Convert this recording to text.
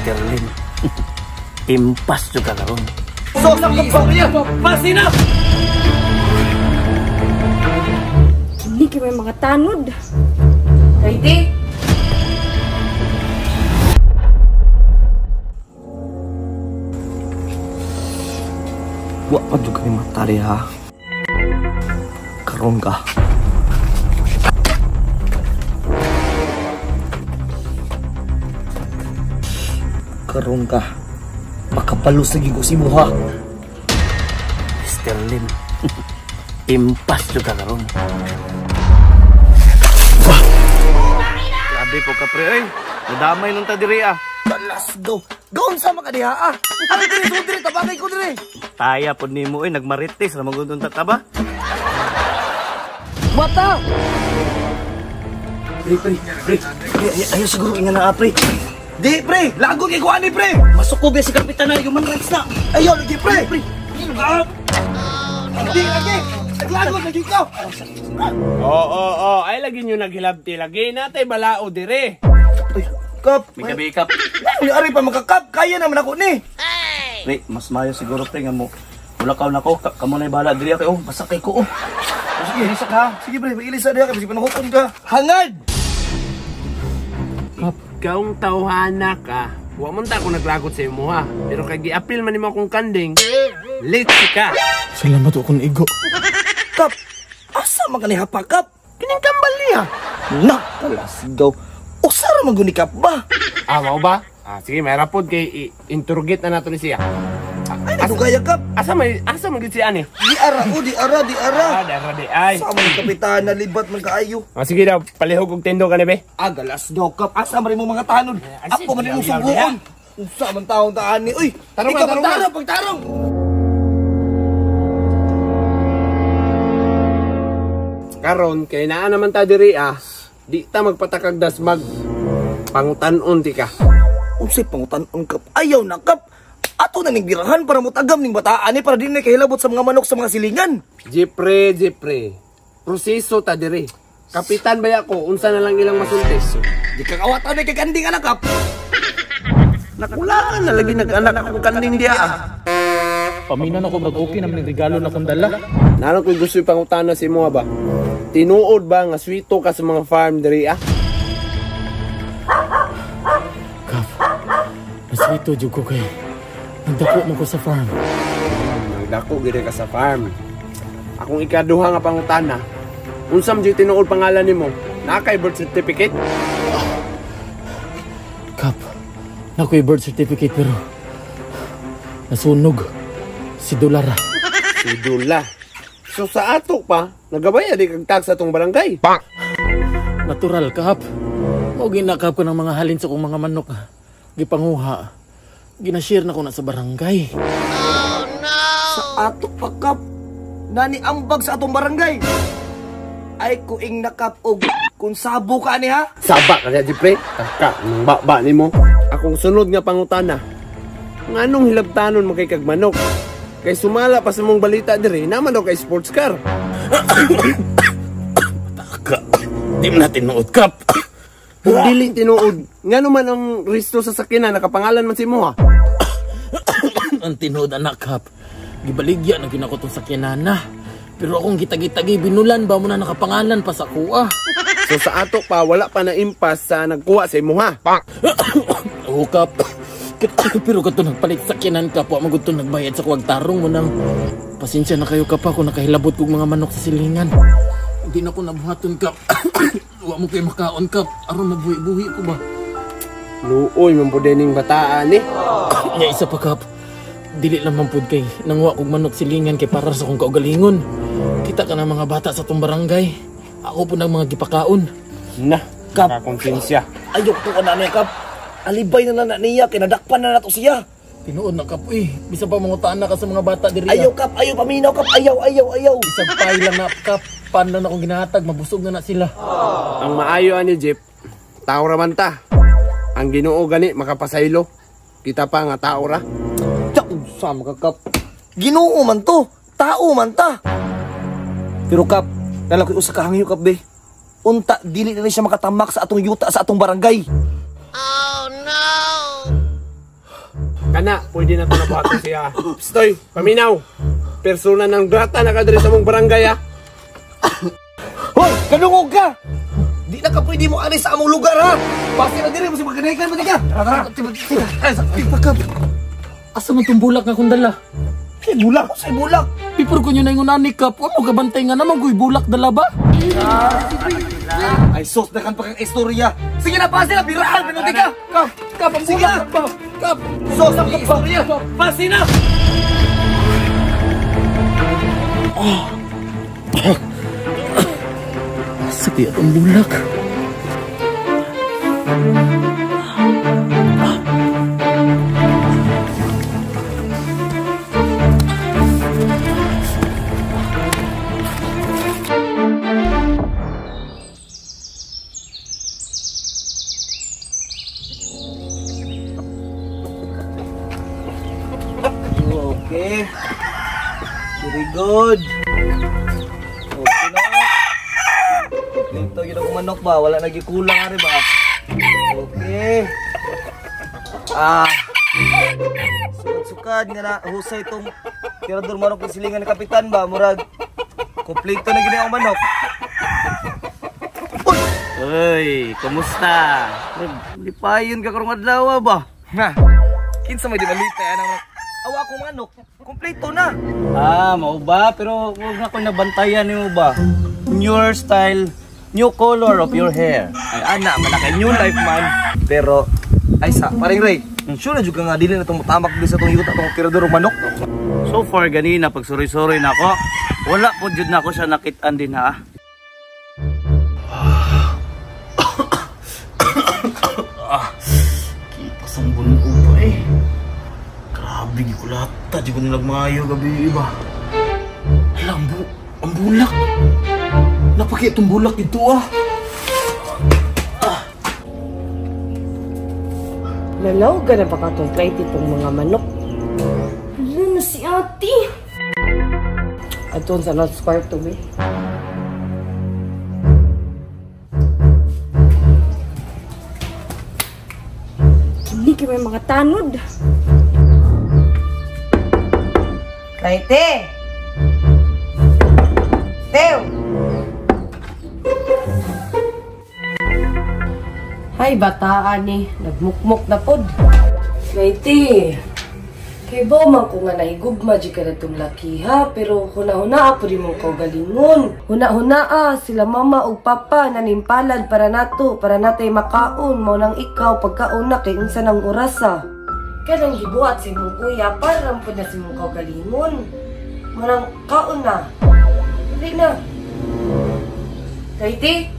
Mr. Lim. Impas juga karon. So, niya. Pasina! Kini kay may mga tanod. Ready? Wa pa jud kami matari ha. Karon ka. Karon ka. Makapalos lagi ko si Muha. Mr. Lim. Impas juga karon. Grabe po ka pre oy. Nadamay nung ta diri ah. Balas go. Gaon sa mga diha ah. Ano diri so diri tabangay ko diri. Taya pod nimo oy, nagmarites ra magudon ta ta ba? Bata. Pre, pre, pre. Ayo siguro inga na pre. Di pre, lago kay kuani pre. Masuko ba si kapitan na human rights na. Ayo lagi pre. Pre. Di lagi. Naglago lagi ka. Oo, ay lagi nyo naghilabti. Lagi natay balao dire. Ay, kap. May gabi kap. Ay, ari pa makakap. Kaya naman ako ni. Pre, mas mayo siguro pre nga mo. Mulakaw na ko, kamo na bahala diri kay oh, basta kay ko oh. Sige, ilisa ka. Sige pre, ilisa diha kay panuhukon ka. Hangad. Kap, kaong tawhana ka. Wa man ta ako naglagot sa imo ha. Pero kay giapil man nimo akong kanding, litsi ka. Salamat akong igo. Kap, asa man kani hapakap? Kining kambal niya. Na, kalas go. Usara man guni kap ba? Ah, mao ba? Ah, sige, may rapod kay interrogate na nato ni siya. Ay, nagugaya kap. Asa man gid siya ani? Di ara, oh, di ara, di ara. Ah, dara di ay. Sa man kapitan na libat man kaayo. Ah, sige daw, palihog og tendo kani be. Ah, galas daw kap. Asa man mo mga tanod? Ako man imong suguon. Unsa man taon taan ni? Uy, Tarong ikaw na, tarong na. pagtarong, pagtarong. Karon kay naa naman ta diri ah. Di ta magpatakagdas mag pangutan-on ti ka. Unsay pangutan-on kap? Ayaw na kap. Ato na ning birahan para mutagam ning bataan ni para di na kahilabot sa mga manok sa mga silingan. Jepre, Jepre. Proseso ta diri. Kapitan baya ko, unsa na lang ilang masulti. Di ka kawatan ni kay kanding anak kap. Nakulangan na lagi nag-anak akong kanding diha ah. Paminan ako mag-okay naman ng regalo na kong dala. Nano ko'y gusto ipangutana sa imo ba? Tinuod ba nga swito ka sa mga farm diri ah? Kap, naswito jud ko kay nagdako mo ko sa farm. Nagdako gid ka sa farm. Akong ikaduha nga pangutana. Unsa man jud tinuod pangalan nimo? Naa kay birth certificate? Kap, naa ko'y birth certificate pero nasunog. Si Dolara. Si Dula. So sa ato pa, nagabaya di kag tag sa atong barangay. Natural, Kap. Mao ginakap ko ng mga halin sa kong mga manok. Gipanguha. Ginashare na ko na sa barangay. Oh no! Sa ato pa, Kap. Nani ambag sa atong barangay. Ay kuing nakap og kung sabo ka ani ha. Saba ka niya, Jeffrey. Taka, nang baba nimo. Akong sunod nga pangutana. Nganong hilabtanon mo kay kag manok? Kay sumala pa sa mong balita diri, naman daw kay sports car. Taka, di mo na tinuod, Kap. Kung dili tinuod, ngano man ang resto sa sakyanan nakapangalan man si mo ha? Ang tinuod anak, Kap. Gibaligya na gyud ako tong sakyanan na. Pero akong gitagi-tagi binulan ba mo na nakapangalan pa sa kuha. So sa ato pa wala pa na impas sa nagkuha sa imo ha. Oo, Kap. Pero kato nagpalit sakyanan ka po, magud to nagbayad sa kuwag tarong mo nang. Pasensya na kayo, Kap, ako nakahilabot kog mga manok sa silingan. Hindi na ko nabuhaton, Kap. Wa mo kayo makaon, Kap. Aron mabuhi-buhi ko ba? Luoy man pud ning bataan eh. Nya isa pa, Kap. Dili lang man pud kay nanguha kog manok silingan kay para sa akong kaugalingon. Kita ka ng mga bata sa tong barangay. Ako po ng mga gipakaon. Na, Kap. Kakonsensya. Ayok to ka na niya, Kap. Alibay na na niya, kinadakpan na nato siya. Tinuod na, Kap, uy. Bisa pa mangutaan na ka sa mga bata diri. Ayaw, Kap. Ayaw, paminaw, Kap. Ayaw, ayaw, ayaw. Isang pay lang na, Kap. Pan lang akong ginahatag. Mabusog na na sila. Ang maayo ani, Jeff, tao ra man ta. Ang Ginoo gani makapasaylo. Kita pa nga tao ra. Tsa, unsa man ka, Kap. Ginoo man to. Tao man ta. Pero, Kap, nala ko'y usa ka hangyo, Kap, be. Unta, dili na siya makatamak sa atong yuta sa atong barangay. Oh no! Kana, pwede na ito nabuhaton siya. Pstoy, paminaw. Persona ng grata na ka diri sa mong barangay ah. Hoy, kanungog ka! Di na ka pwede mo alis sa among lugar ha! Basta na diri mo si magkanaikan mo ka! Tara, tara! Asa man tong bulak nga kong dala? Kay bulak, say bulak! Before ko nyo na yung unani kap, wa mo gabantay nga naman ko'y bulak dala ba? Ay sos, dakan pa kang istorya! Sige na, pasi na! Biraan! Pinuti ka! Kap, kap, ang Sige bulak, na! kap, kap. Sos, ang istorya! Pasi na! Asa kaya tong bulak? Okay. Very good. Okay na. Dito yun ang manok ba? Wala nagikulang ari ba? Okay. Ah. Sukad-sukad nga na husay tong tirador manok ng silingan ni kapitan ba? Murag kompleto na gini ang manok. Uy, kumusta? Lipayon ka karong adlaw ba? Ha. Kinsa may di malipay anang manok? Awa akong manok. Kompleto na. Ah, mao ba? Pero huwag na ko nabantayan nimo ba? New style, new color of your hair. Ay ana man kay new life man. Pero ay sa paring Ray, sure na jud ka nga dili na tong tamak dili sa tong yuta tong tirador og manok. So far ganina pag suroy-suroy na ako, wala po jud na ako siya nakitaan din ha. Kita sa buno pa eh. Grabe gikulata, di ko nilagmayo gabi iba. Hala, ang bulak. Napaki itong bulak dito ah. Lalaw ka na ba katong flight itong mga manok? Hala na si ate. Aton sa North Square to be. Kini kay may mga tanod. Kaite! Teo! Hay, bataan ni. Nagmukmok na pod. Kaite! Kay ba man ko nga nahigugma di ka na itong laki ha, pero huna-huna po di mong kaugalingon. Huna-huna sila mama ug papa nanimpalad para nato, para natay makaon, mao nang ikaw pagkaon na kay unsa nang orasa. Kanang gibuhat si mong kuya, para po na si mong kaugalingon. Mao nang kaon na. Dili na. Kaite?